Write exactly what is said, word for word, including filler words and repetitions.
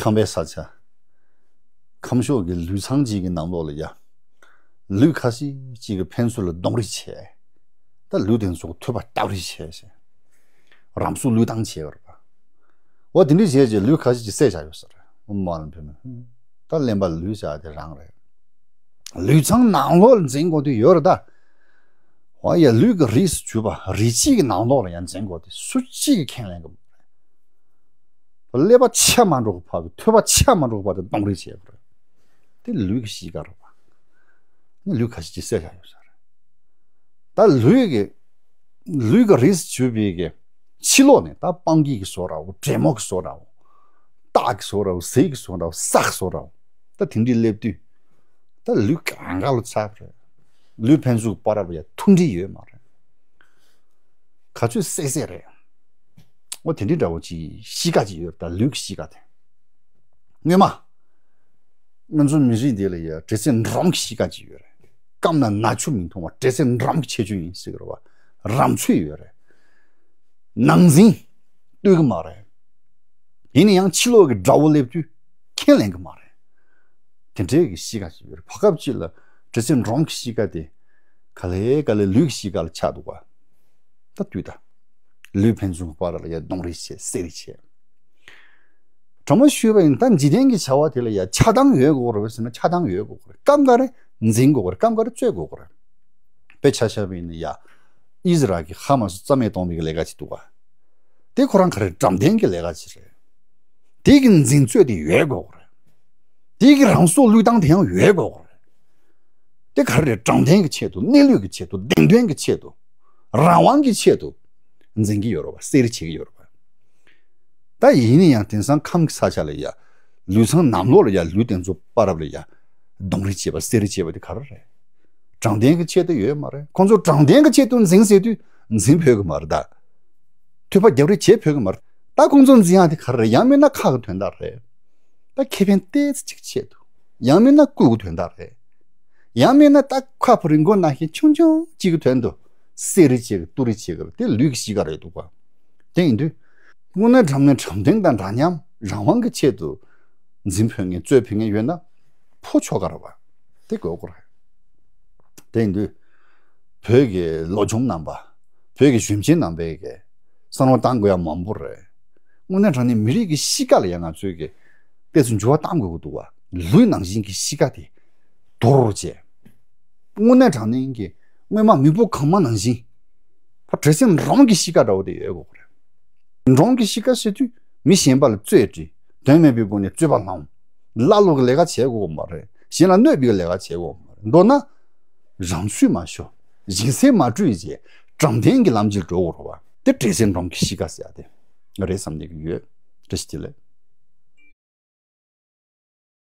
ཁམས་པའི་ས་ཆ། ཁམས་ཕྱོགས་ཀྱི་ལུས་ཚང་གཅིག་གི་ནང་ལོགས་ལ་ཡ། ལུས་ཁ་ཤས་གཅིག་གིས་ཕན་ཚུན་ལ་རྡུང་རེས་བྱས། ད་ལུས་དེ་ཚོ་ཐོད་པ་བཏགས་རེས་བྱས་བྱས། རང་སྲོག་བློས་བཏང་བྱས་པ་རེད་པ། འོ་དེ་འདྲ་བྱས་རྗེས་ལུས་ཁ་ཤས་ཀྱིས་བསད་བཞག་ཡོད་ས་རེད། ཨོཾ་མ་ཎི་པདྨེ། ད་གླེན་པ་ལུས་བཞག་དེ་རང་རེད། ལུས་ཚང་ནང་ལོགས་ལ་འཛིང་དགོས་དུས་ཡོད་རེད་ད། འོ་ཡ་ལུས་ཀྱི་རིས་སུ་གྱུར་པ་རིས་གཅིག་གི་ནང་ལོགས་ལ་ཡང་འཛིང་དགོས་དུས་སུ་གཅིག་གིས་ཁས་ལེན་གི་མ་རེད། ཀླད་པ་ཆད་མ་འགྲོ་གི་བར་དུ་ཐོད་པ་ཆད་མ་འགྲོ་གི་བར་དུ་རྡུང་རེས་བྱས་པ་རེད། དེ་ལུས་ཀྱི་གཤིས་ཀ་རེད་པ། ནི་ལུས་ཁ་ཤས་ཀྱིས་བསད་བཞག་ཡོད་ས་རེད། ད་ལུས་ཀྱི་ལུས་ཀྱི་རིས་སུ་གྱུར་པའི་གི་ཕྱི་ལོགས་ནས་ད་སྤང་གི་གི་བཟོ་འདྲ་བོ། དྲེད་མོང་གི་བཟོ་འདྲ་བོ། སྟག་གི་བཟོ་འདྲ་བོ། གཟིག་གི་བཟོ་འདྲ་བོ། སྲག་བཟོ་འདྲ་བོ། ད་དེ་འདྲའི་སླེབས་དུས། ད་ལུས་གང་ག་ལ་ཚ་བ་རེད། ལུས་ཕན་ཚུན་བར་ལ་ཡ་མཐུན་སྒྲིལ་ཡོད་མ་རེད། ག་ཚོད་བསད་བསད་རེད། འོ་དེ་འདྲའི་འདྲ་བོ་ཅིག་གཤིས་ཀ་ཅིག་ཡོད་རེད། ད་ལུས་ཀྱི་གཤིས་ཀ་དེ། སྔོན་མ། ང་ཚོ་མི་རིགས་འདི་ལ་ཡ་འདྲེ་ཚེ་འབྲོམ་གྱི་གཤིས་ཀ་ཅིག་ཡོད་རེད། སྐམ་ན་ན་ཆུ་མི་འཐུང་བ་འདྲེ་ཚེ་འབྲོམ་གྱི་ཁྱད་ཆོས་ཡིན་ཟེར་གི་རེད་བ། རང་ཚོད་ཡོད་རེད། ནང་འཛིང་ལྟོས་གི་མ་རེད། ཡིན་ན་ཡང་ཕྱི་ལོགས་ཀྱི་དགྲ་བོ་སླེབས་དུས་ཁས་ལེན་གི་མ་རེད། དེ་འདྲའི་གི་གཤིས་ཀ་ཅིག་ཡོད་རེད། བར་སྐབས་ཅིག་ལ་འདྲེ་ཚེ་འབྲོམ་གྱི་གཤིས་ཀ་དེ་ག་ལེ་ག་ལེ་ལུས་ཀྱི་གཤིས་ཀ་ལ་ཆགས་འདུག་ག་ད་དུས་ད། ལུས་ཕན་ཚུན་བར་ལ་ཡ་རྡུང་རེས་བྱས་བསད་རེས་བྱས། དྲང་མོ་ཞུས་པ་ཡིན་ན་ད་འཇིག་རྟེན་གྱི་བྱ་བ་དེ་ལ་ཡ་ཆགས་སྡང་ཡོད་དགོས་རེད་ཟེར་ན་ཆགས་སྡང་ཡོད་དགོས་རེད། སྐབས་འགའ་རེ་འཛིང་དགོས་རེད། སྐབས་འགའ་རེ་རྩོད་དགོས་རེད། དཔེ་ཆ་བཞག་པ་ཡིན་ན་ཡ། ཨི་ཟི་རལ་གྱིས་ཧ་མ་སི་རྩ་མེད་གཏོང་བའི་ལས་ཀ་བྱེད་འདུག་ག་དེ་ཁོ་རང་ག་རེ་དྲང་བདེན་གྱི་ལས་ཀ་ཅིག་རེད། དེ་གི་འཛིང་རྩོད་དེ་ཡོད་དགོས་རེད། དེ་གི་རང་སྲོག་བློས་བཏང་དེ་ཡང་ཡོད་དགོས་རེད། དེ་ག་རེ་དྲང་བདེན་གྱི་ཆེད་དུ། གནས་ལུགས་ཀྱི་ཆེད་དུ། བདེན་དོན་གྱི་ཆེད་དུ། རང་དབང་གི་ཆེད་དུ་འཛིང་གི་ཡོད་རེད་བ། བསད་རེས་བྱེད་ཀྱི་ཡོད་རེད་བ། ད་ཡིན་ན་ཡང་དེང་སང་ཁམས་ཀྱི་ས་ཆ་ལ་ཡ། ལུས་ཚང་ནང་ལོགས་ལ་ཡ་ལུས་དེ་ཚོ་བར་ལ་ཡ། རྡུང་རེས་བྱེད་པ་བསད་རེས་བྱེད་པ་དེ་ག་རེ་རེད། དྲང་བདེན་གྱི་ཆེད་དུ་ཡོད་མ་རེད། ཁོང་ཚོ་དྲང་བདེན་གྱི་ཆེད་དུ་འཛིང་ཟེར་དུས་འཛིང་ཕོད་ཀྱི་མ་རེད་ད། ཐོད་པ་རྒྱབ་རེས་བྱེད་ཕོད་ཀྱི་མ་རེད། ད་ཁོང་ཚོ་འཛིང་ཡག་དེ་ག་རེ་རེད། ཡང་མིན་ན་ཁག་གི་དོན་དག་རེད། ད་ཁེ་ཕན་ཏོག་ཙམ་ཅིག་ཆེད་དུ། ཡང་མིན་ན་སྐུ་གི་དོན་དག་རེད། ཡང་མིན་ན་ད་ཁ་ཕོ་རི་མགོ་ན་ཤེས་ཆུང་ཆུང་གཅིག་གི་དོན་དུ་བསད་རེས་བྱེད་གི་རྡུང་རེས་བྱེད་གི་དེ་ལུས་ཀྱི་གཤིས་ཀ་རེད་འདུག་ག་དེ་ཡིན་དུས། དངོས་གནས་དྲང་གནས་དྲང་བདེན་དང་འདྲ་མཉམ་རང་དབང་གི་ཆེད་དུ་འཛིང་ཕོད་མཁན་རྩོད་ཕོད་མཁན་ཡོད་ན་ཕོ་ཆོག་ག་རེད་བ། དེ་དགོས་མཁོ་རེད། དེ་ཡིན་དུས། བོད་ཀྱི་ལོ་ཆུང་རྣམ་པ། བོད་ཀྱི་གཞོན་སྐྱེས་རྣམ་པས་ཀྱི་བསམ་བློ་བཏང་དགོས་ཡ་མང་པོ་རེད། དངོས་གནས་དྲང་གནས་མི་རིགས་ཀྱི་གཤིས་ཀ་ལ་ཡང་ང་ཚོས་ཀྱི་ཏོག་ཙམ་འགྱུར་བ་གཏང་དགོས་ཀྱི་འདུག་བ། ལུས་ནང་བཞིན་གྱི་གཤིས་ཀ་དེ་དོར་བྱས། དངོས་གནས་དྲང་གནས་ཀྱི་སྔོན་མ་མི་བུ་གང་མ་ནང་བཞིན། ཕ་འདྲེ་སེམས་འབྲོམ་གྱི་གཤིས་ཀ་འདྲ་བོ་དེ་ཡོད་དགོས་ཀྱི་རེད། འབྲོམ་གྱི་གཤིས་ཀ་ཟེར་དུས་མི་གཞན་པ་ལ་རྩོད་དྲི། དོན་མེད་པའི་སྒོ་ནས་རྩོད་པ་ལངས། ཀླ་ཀློ་གི་ལས་ཀ་བྱེད་དགོས་མ་རེད། གཞན་ལ་གནོད་པའི་ལས་ཀ་བྱེད་དགོས་མ་རེད། མདོར་ན། རང་ཚུད་མ་ཤོར། གཞན་སེམས་མ་དཀྲུགས་བྱས། དྲང་བདེན་གྱི་ལམ་ཅིག་འགྲོ་དགོས་རེད་བ། དེ་འདྲེ་སེམས་འབྲོམ་གྱི་གཤིས་ཀ་ཟེར་ཡ་དེ། རེད་བསམ་བསྡད་ཀྱི་ཡོད། བཀྲ་ཤིས་བདེ་ལེགས།